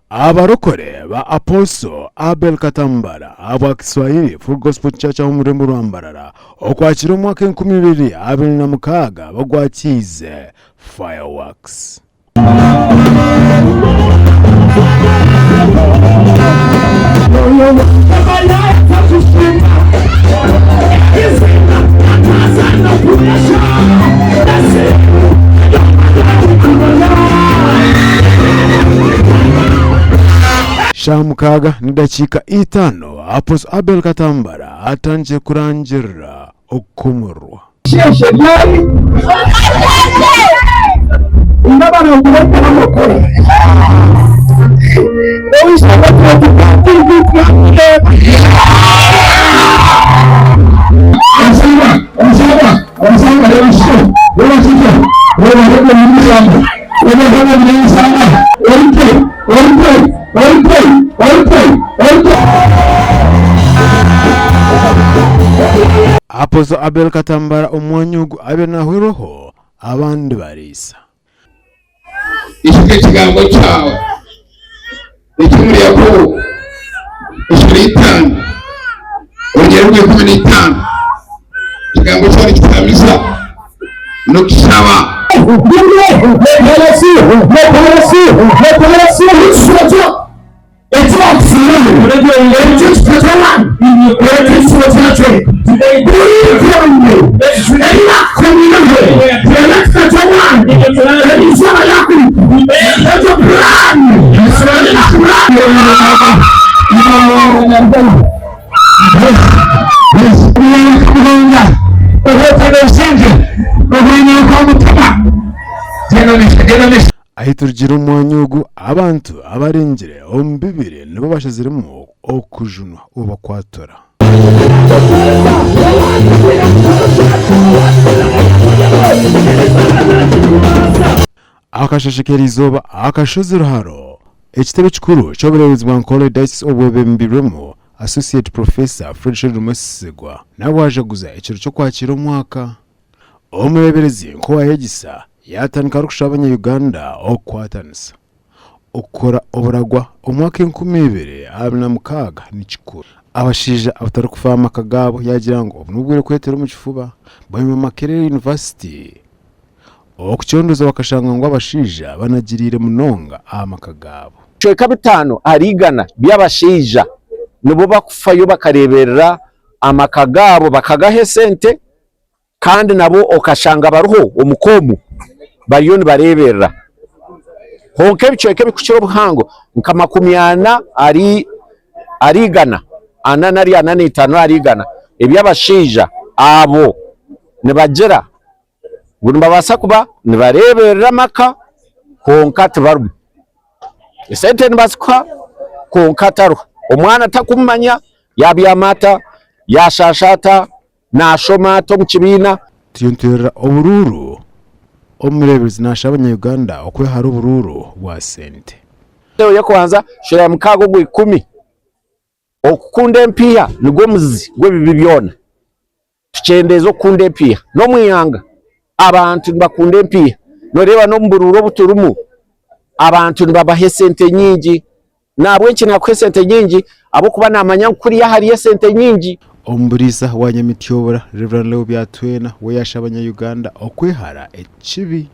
Abarokore ba Apostle Abel Katambara ahabwa Kiswahili Full Gospel Church ah'omu rurembo rwa Mbarara okwakira omwaka 2026 bagwakiize fireworks. Shaaha mukaaga n'edakiika itaano Apostle Abel Katambara atandikire kurangirira okukomororwa. Sheeshe ryari? Apostle Abel Katambara omwanya ogu abaire nahwerwaho abandi bariisa. Ijuka ekigambo kyawe eky'omuri Yakobo eshuura y'eitaano orugyero rw'eikumi n'eitaano. Ekigambo kyawe nikituhamiza n'okushaba. Ahi turugire omu mwanya ogu, abantu abarengire omu bibiri nibo bashaziremu okujunwa obakwatura. Akasheshe k'eriizooba akashozi Ruharo, ekitebe kikuru ky'obureebezi bwa Nkole Diocese obwebembirwemu Associate Professor Fred Sheldon Mwesigwa nabwajaguza ekiro ky'okwakiira omwaka. Omureeberezi nk'owayegyesa yaatandika arikushaba abanya-Uganda okukwatanisa. Okukora oburagwa omwaka 2026 ni kikuru. Abashaija abatarikufa aha maka gaabo yaagira ngu obu n'obwire kwetera omu kifuba bwanyima Makerere University okukyondoza bakashanga ngu abashaija banagiriire munonga aha maka gaabo. Ebicweka bitaano ahari igana by'abashaija nibo bakufayo bakareeberera amaka gaabo bakagaha esente kandi nabo okashanga bariho omuka omu bariyo nibareeberera. Kwonka ebicweka ebirikukira obuhango nka 40 ahari igana, ana nari ana n'eitaano ahari igana eby'abashaija abo nibagira ngu nibabaasa kuba nibareeberera amaka kwonka tibarimu. Esente nibazikuha kwonka tariho. Omwana takumumanya yaabyama ata, yaashaasha ata. Naashoma ata omu kibiina? Turiyo nitureerera oburuuru, Omureeberezi naashaba abanya-Uganda okwehara oburuuru bwa sente. Ey'okubanza, shuura ya mukaaga ogw'ikumi. Okukunda empiiha nigwo muzi gw'ebibi byona. Tukyendeeze okukunda empiiha. N'omu ihanga abantu nibakunda empiiha. Nooreeba n'omu buruuru obu turimu, abantu nibabaha esente nyingi. Nahabweki naakuha esente nyingi ahabw'okuba naamanya ngu kuriya hariyo esente nyingi. Omuburiisa wa Nyamityobora, Rev. Leo Byatwena we yaashaba abanya-Uganda okwehara ekibi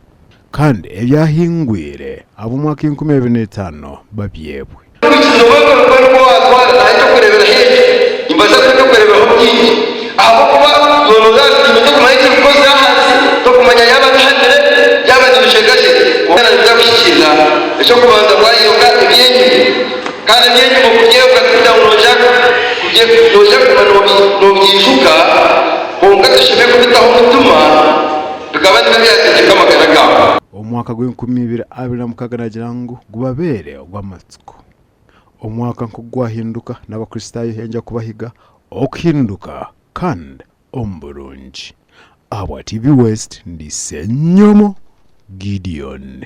kandi ebyahingwire ab'omwaka 2005 babyebwe. Okwikiriza obw'okuba nikwo waatwara naha eky'okureeberaho ekyo. Nimbaasa kuha eby'okureeberaho bingi. Ahabw'okuba noonoza aha bitiimba tokumanya ekirikukozesa ahansi, tokumanya yaaba bihamire, yaaba nibishweka gye. Kwonka nibiza kuhikiirira. Eky'okubanza waayebwa eby'enyima. Kandi eby'enyima okubyebwa tikugira ngu noija noija kuguma noobyijuka, kwonka toshemereire kubitaho omutima bikaba nibyo byategyeka amagara gaawe. Omwaka gw'enkumi ibiri abiri na mukaaga naagira ngu gubabeere ogw'amatsiko. Omwaka nk'oku gwahinduka, n'Abakristaayo yangya kubahiga okuhinduka kandi omu burungi. Ahabwa TV West, ndi Ssenyomo Gideon.